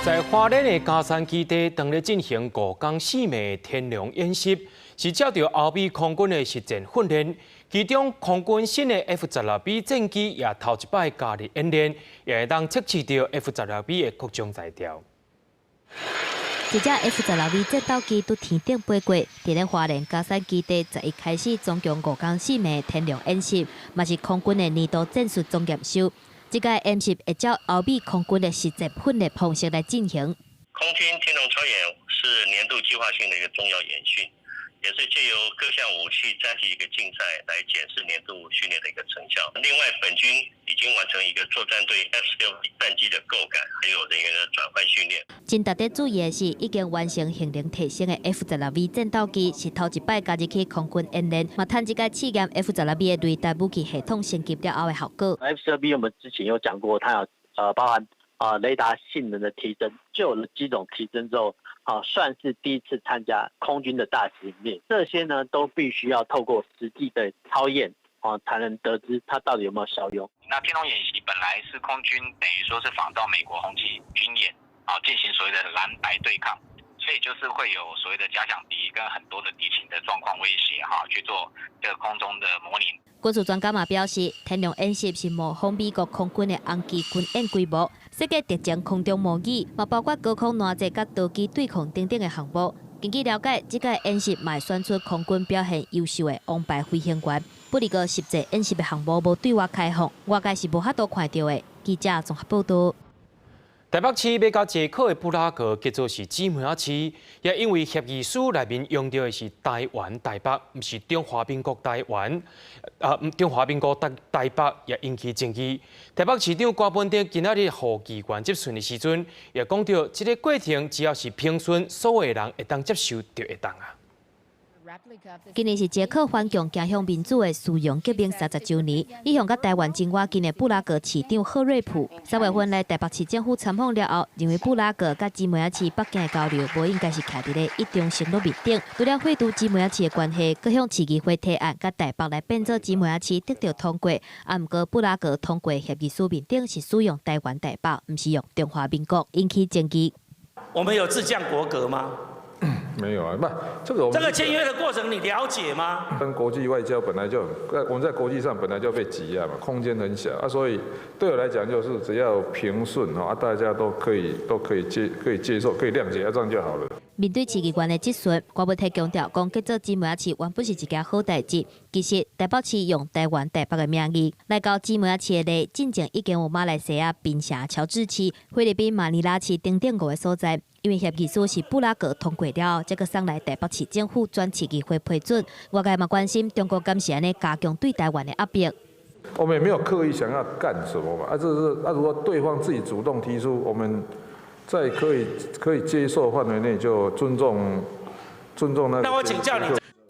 在花蓮的佳山基地，當咧進行五工四暝的天龍演習。是照著歐美空軍的實戰訓練，其中空軍新的 F-16B 戰機也頭一擺加入演練，也會當測試著 F-16B 的各種才調。一隻 F-16V 戰鬥機佇天頂飛過，佇咧花蓮佳山基地11開始總共5工4暝天龍演習，嘛是空軍的年度戰術總驗收。這屆演習會照歐美空軍的實戰訓練方式來進行。空軍天龍操演是年度計劃性的一個重要演訓，也是借由各項武器戰技一個競賽來檢視年度訓練的一個成效。另外，本軍已經完成一個作戰隊 F-16 戰機的購改，還有人員的轉換訓練。真值得注意的是，已經完成性能提升的 F-16V 戰鬥機是頭一擺加入去空軍演練，嘛趁這個試驗 F-16V 的雷達武器系統升級了後的效果。 F-16V 我們之前有講過，它有包含雷達性能的提升，舊的機種提升之後，算是第一次參加空軍的大型演練，這些呢都必須要透過實際的操演才能得知它到底有沒有效用。那天龍演習本來是空軍等於說是仿照美國紅旗軍演進行所謂的藍白對抗，所以就是會有所謂的假想敵跟很多的敵情的狀況威脅去做這個空中的模擬。軍事專家嘛表示，天龍演習是模仿美國空軍的紅旗軍演規模，設計敵情空中模擬，嘛包括高空攔截佮多機對抗等等的項目。根據了解，這屆演習嘛會選出空軍表現優秀的王牌飛行員。不過，實際演習的項目無對外開放，外界是無法度看著的。記者綜合報道。台北市欲佮捷克的布拉格結做是姊妹仔市，也因為協議書內面用著的是台灣台北，毋是中華民國台灣，中華民國台台北也引起爭議。台北市長柯文哲今仔日予議員質詢的時陣，也講著這个過程只要是平順，所有人會當接受就會當啊。今年是捷克反共走向民主的殊榮革命30週年，一向佮台灣真倚近的布拉格市長賀瑞普3月份來台北市政府參訪了後，認為布拉格佮姊妹仔市北京的交流無應該是徛佇咧一中承諾面頂，除了廢除姊妹仔市的關係，閣向市議會提案佮台北來變做姊妹仔市得著通過，毋過布拉格通過協議書面頂是使用台灣台北，毋是用中華民國，引起爭議。我們有自降國格嗎？沒有啊，不，這個這個簽約的過程你了解嗎？跟國際外交本來就，我們在國際上本來就被擠壓嘛，空間很小啊，所以對我來講就是只要平順啊，大家都可以都可以接可以接受可以諒解，這樣就好了。面對市議員的質詢，柯文哲強調講，結做姊妹仔市原本是一件好代誌。其實台北市用台灣台北的名義來交姊妹仔市的禮，進前已經有馬來西亞檳城喬治市、菲律賓馬尼拉市等等五个所在。因為協議書是布拉格通過了後，才閣送來台北市政府轉市議會批准。外界嘛關心中國敢是按呢加強對台灣的壓迫。我們也沒有刻意想要幹什麼嘛，啊，這是啊，如果對方自己主動提出，我們在可以接受範圍內就尊重尊重那個。那我請教你。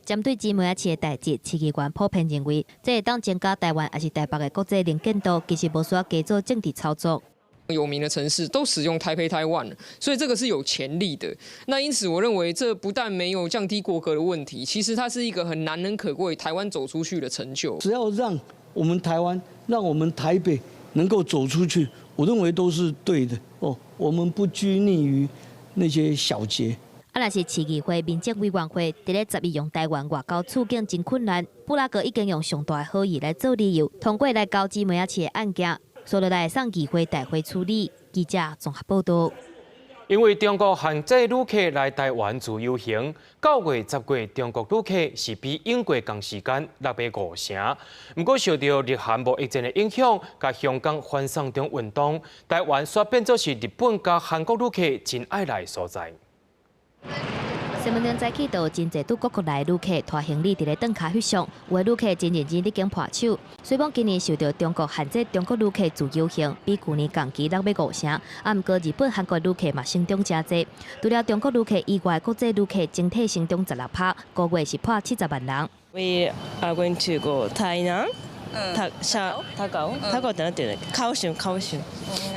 針對姊妹仔市的代誌，市議員普遍認為，這會當增加台灣抑是台北的國際能見度，其實無需要加做政治操作。有名的城市都使用台北台灣，所以這個是有潛力的。那因此，我認為這不但沒有降低國格的問題，其實它是一個很難能可貴台灣走出去的成就。只要讓我們台灣、讓我們台北能夠走出去，我認為都是對的。哦，我們不拘泥於那些小節。啊，若是市議會民政委員會佇咧11用台灣外交處境真困難，布拉格已經用上大的好意來做理由，通過來交姊妹仔市的案件。煞落來送議會大會處理。記者綜合報道。因為中國限制旅客來台灣自由行，9月、10月中國旅客是比往過仝時間落賣五成。毋過受著日韓貿易戰的影響，佮香港反送中運動，台灣煞變做是日本佮韓國旅客真愛來的所在。西門町早起就有真濟對各國來的旅客拖行李佇咧轉跤翕相，有的旅客真認真咧經拍手。雖講今年受著中國限制中國旅客自由行，比舊年仝期落賣五成，啊，毋過日本、韓國旅客嘛成長誠濟。除了中國旅客以外，國際旅客整體成長16趴，五月是破70萬人。 We are going to go 台南、た、高雄、高雄ってなんていうの？高雄、高雄。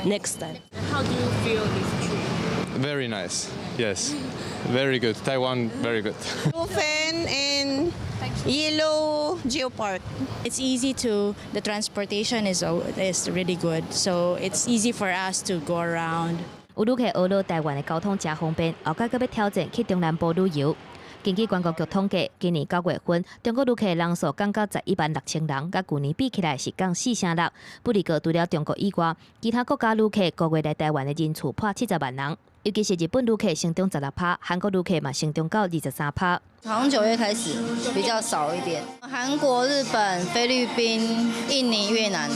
Next time. How do you feel this trip? Very nice. Yes. Very good. Taiwan, very good. Jiufen and Yilou Geopark. It's easy to, the transportation is really good, so it's easy for us to go around. 有旅客學落台灣的交通誠方便，後擺閣欲挑戰去中南部旅遊。根據觀光局統計，今年9月份中國旅客人數降到11萬6千人，佮舊年比起來是降4成6。不過，除了中國以外，其他國家旅客五月來台灣的人次破70萬人，尤其是日本旅客成長16趴，韓國旅客嘛成長到23趴。好像9月開始比較少一點，韓國、日本、菲律賓、印尼、越南，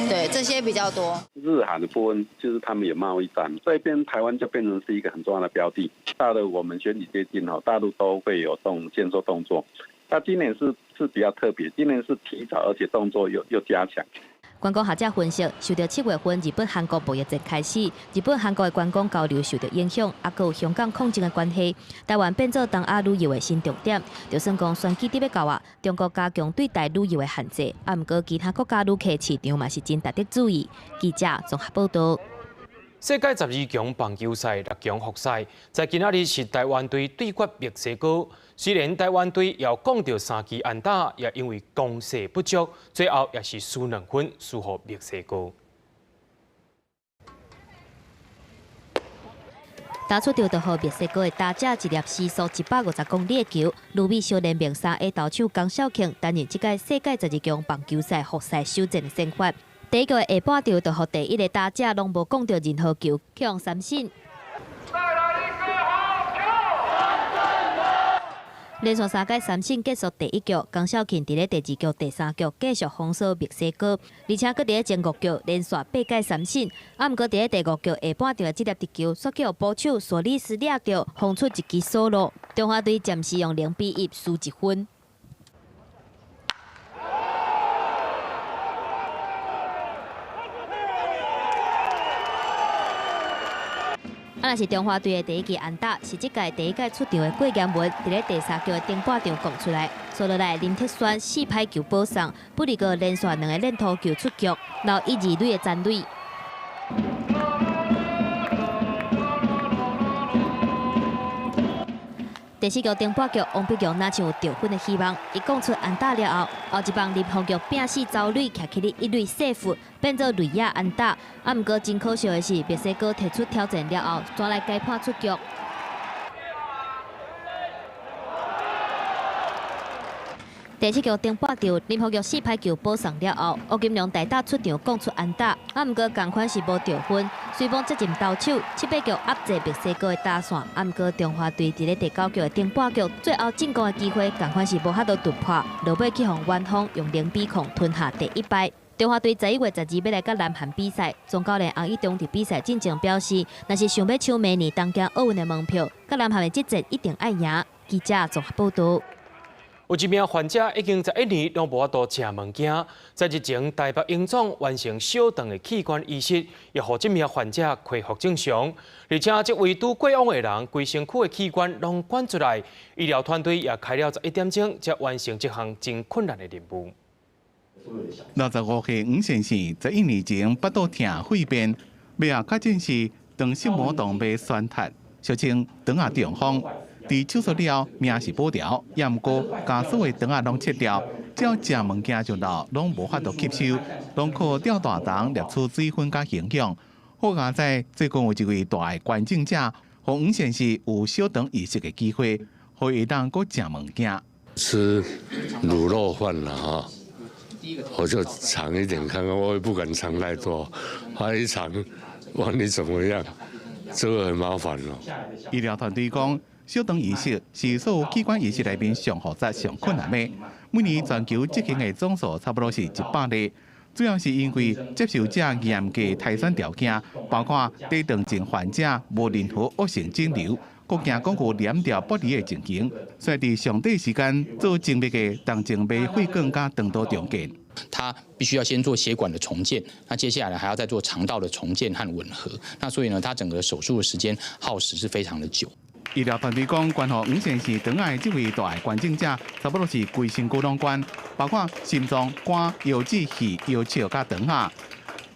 對這些比較多。日韓的部分就是他們有貿易戰，這邊台灣就變成是一個很重要的標的。到了我們選舉接近吼，大陸都會有動限縮動作。那今年是比較特別，今年是提早，而且動作又加強。觀光學者分析，受著7月份日本、韓國貿易戰開始，日本、韓國的觀光交流受著影響，啊，閣有香港抗爭的關係，台灣變做東亞旅遊的新重點。就算講選舉佇欲到啊，中國加強對台旅遊的限制，啊，毋過其他國家旅客市場嘛是真值得注意。記者綜合報導。世界12強棒球賽六強複賽，在今仔日是台灣隊對決墨西哥。雖然台灣隊有攻著三支安打，也因為攻勢不足，最後也是輸2分，輸予墨西哥。打出著就予墨西哥的打者一粒時速150公里的球，旅美小聯盟3A 投手江少慶擔任這屆世界12強棒球賽複賽首戰的先發。第一局下半場就予第一个打者攏無摃著任何球，去予三振。連續三改三振結束第一局，江少慶佇咧第二局、第三局繼續封鎖墨西哥，而且閣佇咧前五局連續八改三振。啊，毋過佇咧第五局下半場的這粒直球，煞去予捕手索里斯掠著，轟出一支左路。中華隊暫時用0比1輸1分。啊，若是中華隊的第一支安打，是這屆第一屆出場的郭嚴文，佇咧第三局的頂半場摃出來，紲落來林鐵宣四拍球保送，不過連續兩個連投球出局，留一二壘的殘壘。第四局頂半局，王必強若像有得分的希望，伊摃出安打了後，後一棒林泓育拚死走壘，徛起咧一壘四負，變做壘野安打。啊，毋過真可惜的是，墨西哥提出挑戰了後，煞來改判出局。第七局頂半場，林泓育四拍球保送了後，吳金龍大打出場，摃出安打，啊，毋過仝款是無得分。隨風接近投手，七八局壓制墨西哥的打線，啊，毋過中華隊佇咧第九局的頂半局，最後進攻的機會，仝款是無法度突破，落尾去予遠方用0比0吞下第一敗。中華隊11月12欲來佮南韓比賽，總教練洪一中佇比賽進前表示，若是想欲搶明年東京奧運的門票，佮南韓的這戰一定愛贏。記者綜合報導。有一名患者已經11年攏無法度食物件，在日前台北榮總完成小腸的器官移植，也予這名患者恢復正常。而且這位拄過往的人，規身軀的器官攏捐出來，醫療團隊也開了11點鐘，才完成這項真困難的任務。65歲黃先生11年前腹肚疼血便，尾仔確診是腸系膜動脈栓塞，俗稱腸仔中風。佇手術了後，命是保牢，也毋過共所有腸仔攏切掉，只要食物件就落，攏無法度吸收，攏靠吊大腸攝取水分佮營養。好佳哉最近有一位大愛捐贈者，予黃先生有小腸移植的機會，予伊會當閣食物件。吃滷肉飯啦，哈，我就嘗一點看看，我也不敢嘗太多，怕一嘗，萬一怎麼樣，這個很麻煩咯。醫療團隊講，小腸移植是所有器官移植內面上複雜、上困難的。每年全球執行的總數差不多是100例，主要是因為接受者嚴格篩選條件，包括低腸症患者無任何惡性腫瘤，閣驚講有黏著剝離的情形，所以佇上短時間做精密的動靜脈血管佮腸道重建。他必須要先做血管的重建，那接下來還要再做腸道的重建和吻合，那所以呢，他整個手術的時間耗時是非常的久。醫療團隊講，捐予黃先生腸仔的這位大愛捐贈者，差不多是規身軀攏捐，包括心臟、肝、腰子、肺、腰笑佮腸仔。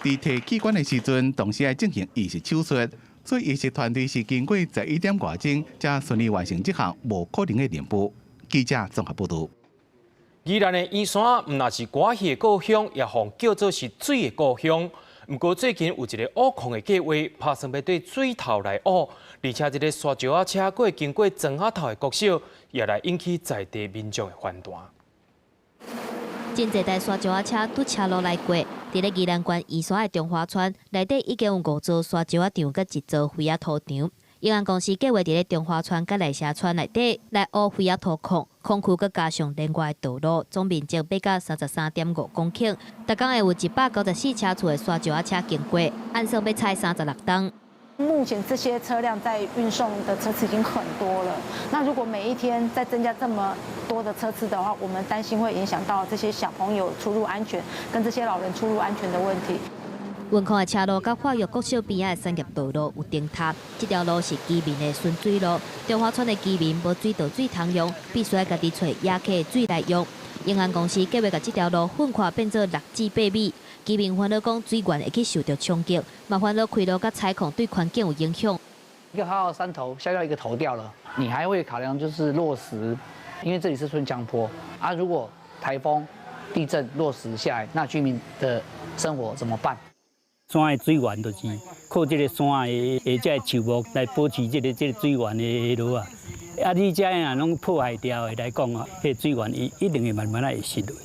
佇提器官的時陣，同時愛進行移植手術，所以移植團隊是經過11點外鐘，才順利完成這項無可能的任務。記者綜合報導。宜蘭的圓山，毋但是歌仔戲的故鄉，也予叫做是水的故鄉。毋過最近有一个挖礦的計劃，拍算欲對水頭來挖，而且這个沙石仔車閣會經過莊仔頭的國小，也來引起在地民眾的反彈。真濟台沙石仔車拄車路來過，佇咧宜蘭縣宜山的中華村內底已經有五座沙石仔場佮一座廢仔土場。永安公司計劃佇咧中華村佮內社村內底來挖廢仔土礦，礦區閣加上連外的道路，總面積欲到33.5公頃。逐工會有194車次的沙石仔車經過，按算欲採36噸。目前這些車輛在運送的車次已經很多了，那如果每一天再增加這麼多的車次的話，我們擔心會影響到這些小朋友出入安全，跟這些老人出入安全的問題。運礦的車路佮化育國小邊仔的產業道路有重疊，這條路是居民的巡水路。中華村的居民無水道水通用，必須愛家己揣野溪水來用。永安公司計劃共這條路粉寬變做6至8米，居民煩惱講水源會去受著衝擊，嘛煩惱開路佮採礦對環境有影響。一個號山頭削掉一個頭掉了，你還會考量就是落石，因為這裡是順江坡啊，如果颱風、地震落石下來，那居民的生活怎麼辦？山的水源就是靠這个山的的這个樹木來保持這个水源的落啊。啊，你這樣攏破壞掉的來講啊，彼个水源伊一定會慢慢仔會失落。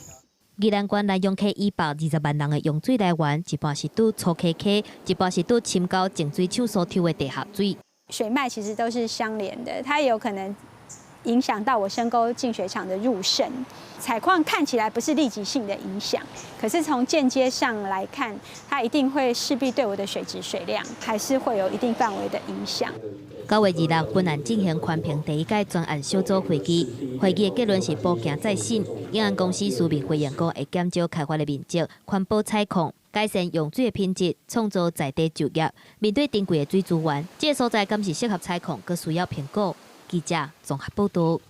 宜蘭縣南陽溪以北20萬人的用水來源，一半是佇粗溪溪，一半是佇深溝淨水廠所抽的地下水。水脈其實都是相連的，它有可能影響到我深溝淨水廠的入滲。採礦看起來不是立即性的影響，可是從間接上來看，它一定會勢必對我的水質水量還是會有一定範圍的影響。9月26芬蘭進行環評第一屆專案小組會議，會議的結論是補件再審。永安公司書面回應講，會減少開發的面積，環保採礦，改善用水的品質，創造在地就業。面對珍貴的水資源，這个所在敢是適合採礦，閣需要評估。記者綜合報導。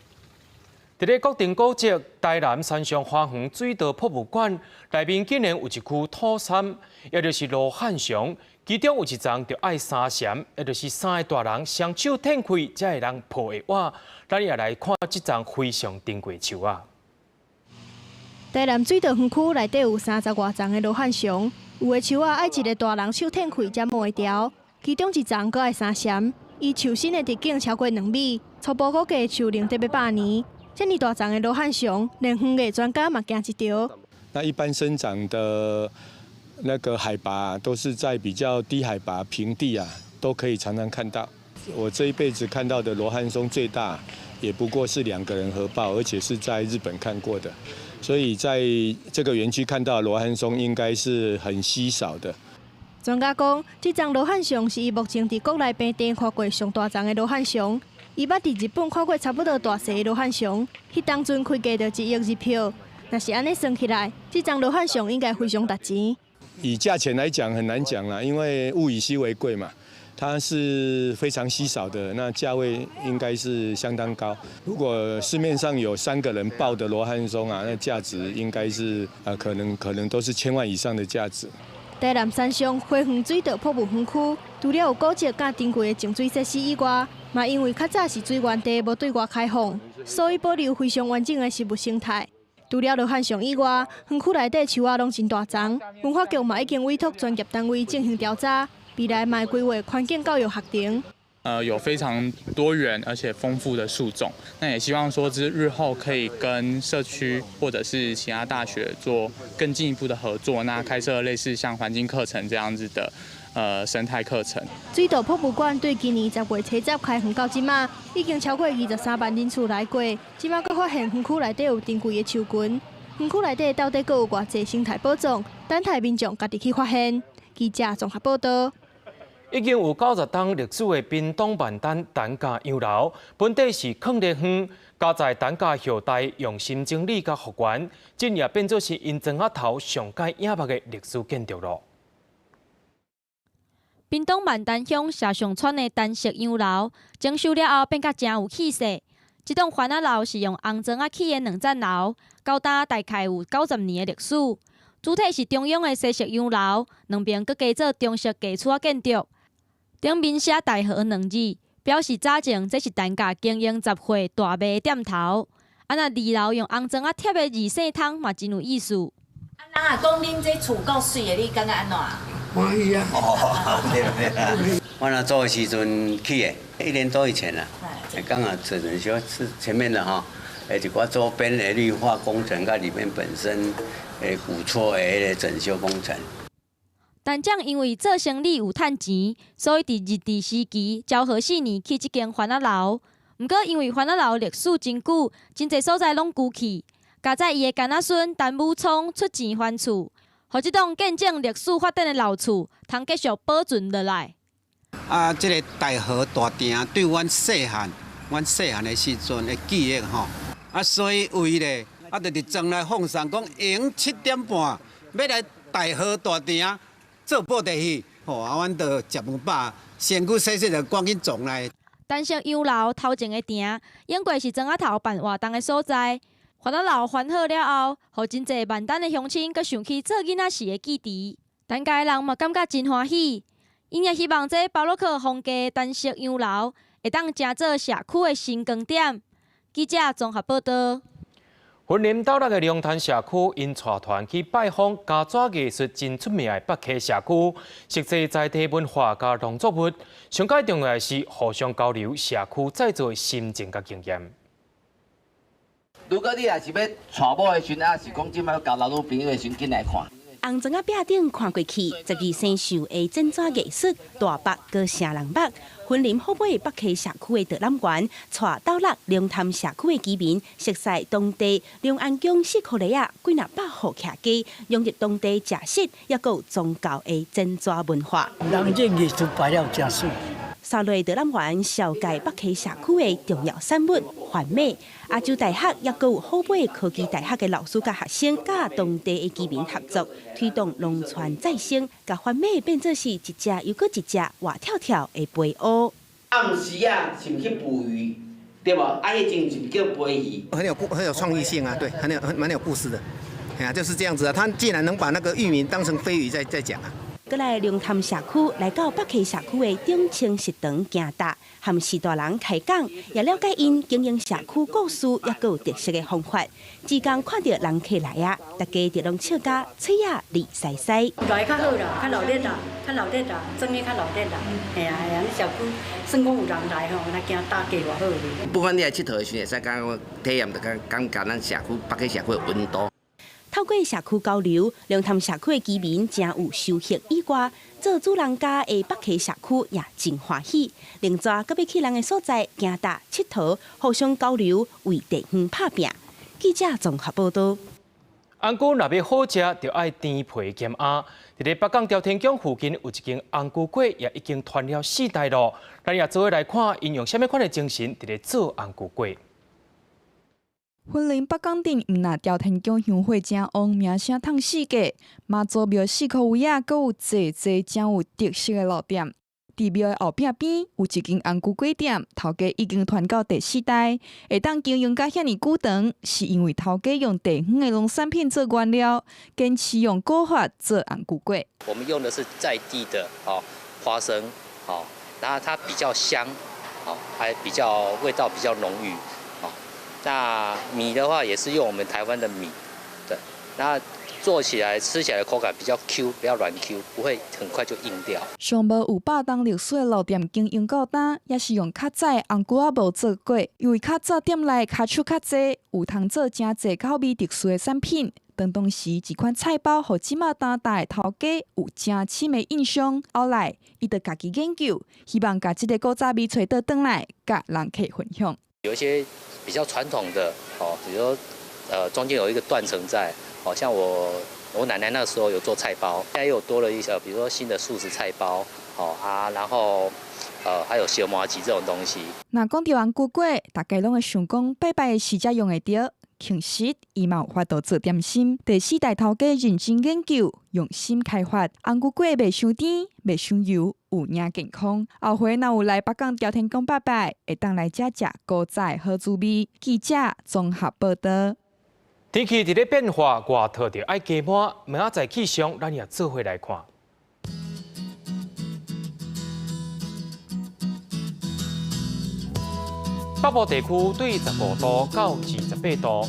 佇咧國定古蹟台南山上花園水道博物館內面，竟然有一區土杉，也就是羅漢松，其中有一叢就愛3攕，也就是三个大人雙手违開才會當抱會倚。咱也來看這叢非常珍貴樹仔。台南水道園區內底有30外叢的羅漢松，有的樹仔愛一个大人手违開才摸會著，其中一叢閣愛3攕，伊樹身的直徑超過2米，初步估計樹齡得欲100年。這麼大叢的羅漢松，連園藝專家嘛驚一趒。那一般生長的那個海拔都是在比較低海拔平地啊，都可以常常看到。我這一輩子看到的羅漢松最大，也不過是兩個人合抱，而且是在日本看過的。所以在這個園區看到羅漢松應該是很稀少的。專家講，這叢羅漢松是伊目前佇國內平地看過上大叢的羅漢松。伊捌佇日本看過差不多大細的羅漢松，彼當陣開價就1億日票。若是按呢算起來，這叢羅漢松應該非常值錢。以價錢來講很難講啦，因為物以稀為貴嘛，它是非常稀少的，那價位應該是相當高。如果市面上有三個人抱的羅漢松啊，那價值應該是可能都是千萬以上的價值。台南山上花園水道博物園區，除了有古蹟佮珍貴的淨水設施以外，嘛因為較早是水源地，無對外開放，所以保留非常完整的植物生態。除了羅漢松以外，園區內底樹仔攏真大叢，文化局嘛已經委託專業單位進行調查，未來嘛會規劃環境教育學程。有非常多元而且豐富的樹種，那也希望說，之日後可以跟社區或者是其他大學做更進一步的合作，那開設類似像環境課程這樣子的生態課程。水道博物館對今年10月初十開園到這馬，已經超過23萬人次來過，這馬閣發現園區內底有珍貴的樹群，園區內底到底閣有偌濟生態寶藏，等待民眾家己去發現。記者綜合報導。已經有90冬歷史的屏東萬丹陳家洋樓，本底是囥咧園，家在陳家後代用心整理佮復原，這也變做是𪜶莊仔頭上蓋仰目的歷史建築囉。屏東萬丹鄉社上村的陳式洋樓，整修了後變甲誠有氣勢。這棟番仔樓是用紅磚仔起的兩層樓，到今大概有90年的歷史。主體是中央的西式洋樓，兩邊閣加做中式家厝仔建築。頂面寫大和兩字，表示早前這是陳家經營雜貨大賣的店頭。啊，若二樓用紅磚仔貼的二世通嘛，真有意思。啊，人若講恁這厝夠媠的，你感覺按怎？歡喜啊！哦，對對。我若做的時陣起的，一年多以前啦。剛好整修是前面的哈，一寡周邊的綠化工程，佮裡面本身的古厝的彼個整修工程。陳長因為做生理有趁錢，所以佇日治時期昭和四年起這間番仔樓。毋過因為番仔樓歷史真久，真濟所在攏舊去。佳哉伊的干仔孫陳武聰出錢還厝，予這棟見證歷史發展的老厝，通繼續保存落來。啊，這個大和大埕對阮細漢，阮細漢的時陣的記憶吼，啊，所以為咧，啊，就佇莊內放送講，下7點半欲來大和大埕做布袋戲，吼，啊，阮就食飯飽，身軀洗洗就趕緊撞來。陳式洋樓頭前的埕，永過是莊仔頭辦活動的所在。番仔樓翻好了後，予真濟萬丹的鄉親閣想起做囡仔時的記憶。陳家的人嘛感覺真歡喜，𪜶也希望這巴洛克風格陳式洋樓會當成做社區的新光點。記者綜合報道。雲林斗六的龍潭社區，𪜶帶團去拜訪膠紙藝術真出名的北溪社區，熟悉在地文化佮農作物。上蓋重要的是互相交流社區製作的心情佮經驗。如果你若是欲娶某的時陣，抑是講這擺交男女朋友的時陣，緊來看。紅磚仔壁頂看過去，12生肖的剪紙藝術，大北閣城人目。雲林虎尾北溪社區的導覽員，帶斗六龍潭社區的居民，熟悉當地龍安宮四箍犁仔幾若百戶徛家，融入當地食食，抑閣有宗教的剪紙文化。人這藝術排了誠媠。沙內導覽員紹介北溪社區的重要產物番麥，亞洲大學抑閣有虎尾科技大學的老師佮學生，佮當地的居民合作，推動農村再生，共番麥變做是一隻又閣一隻活跳跳的肥烏。暗時啊，是毋去捕魚，對無？啊，彼陣是毋叫飛魚？很有創意性啊，對，很有很蠻有故事的。哎呀，就是這樣子啊，他竟然能把那個玉米當成飛魚在講啊。閣來龍潭社區，來到北溪社區的中清食堂行搭，和序大人開講，也了解𪜶經營社區故事，抑閣有特色的方法。之間看著人客來啊，大家就攏笑甲喙仔離澀澀。來較好啦，較熱鬧啦，較熱鬧啦，裝的較熱鬧啦。嘿啊嘿啊，你社區算講有人來吼，若行搭計偌好咧。不管你來𨑨迌的時陣，會使感覺體驗著感覺咱社區北溪社區的溫度。透過社區交流，龍潭社區的居民誠有收穫以外，做主人家的北溪社區也真歡喜。另外，閣欲去人的所在行搭𨑨迌，互相交流，為地方拍拚。記者綜合報道。紅菇若欲好食，就愛甜皮兼鴨。佇咧北港朝天宮附近有一間紅菇粿，也已經傳了四代咯。咱也做伙來看，𪜶用啥物款的精神佇咧做紅菇粿。雲林北港鎮毋若朝天宮香火誠旺，名聲淌四界。媽祖廟四箍圍仔，閣有濟濟誠有特色的老店。佇廟的後壁邊有一間紅菇粿店，頭家已經傳到第四代，會當經營甲遐爾久長，是因為頭家用地方的農產品做原料，堅持用古法做紅菇粿。我們用的是在地的哦花生，哦，然後它比較香，哦，還比較味道比較濃郁。那米的話也是用我們台灣的米，對，那做起來吃起來的口感比較 Q，比較軟 Q，不會很快就硬掉。上無有百冬歷史的老店經營到今，也是用較早的紅菇仔無做粿，因為較早店內跤手較濟，有通做誠濟口味特殊的產品。當當時這款菜包，予這馬當代的頭家有誠深的印象。後來，伊就家己研究，希望共這个古早味揣倒轉來，佮人客分享。有一些比較傳統的哦，比如說，中間有一個斷層在，好像我奶奶那時候有做菜包，現在又多了一些，比如說新的素食菜包，哦啊，然後，還有燒麻糬這種東西。若講著紅菇粿，大家攏會想講拜拜的時才用會著。其實，伊嘛有法度做點心。第四代頭家認真研究，用心開發紅菇粿，袂傷甜，袂傷油，有影健康。後回若有來北港朝天宮拜拜，會當來遮食古早的好滋味。記者綜合報道。天氣佇咧變化，外套著愛加滿。明仔載氣象，咱也做伙來看。北部地區對15度到28度。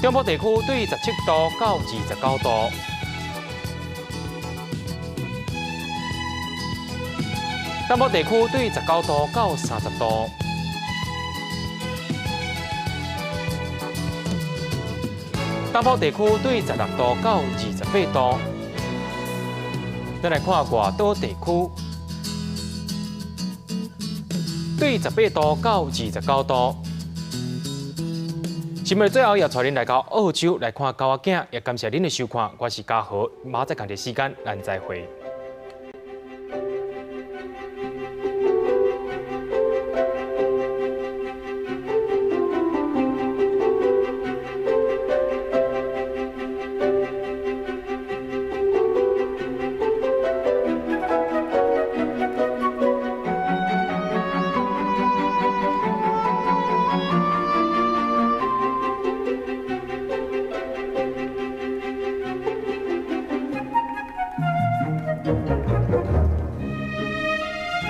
中部地區對17度到29度。南部地區對19度到30度。東部地區對16度到28度。咱來看外島地區，對18度到29度。新聞最後也帶恁來到澳洲來看狗仔囝，也感謝恁的收看，我是嘉豪，明仔載仝個時間，咱再會。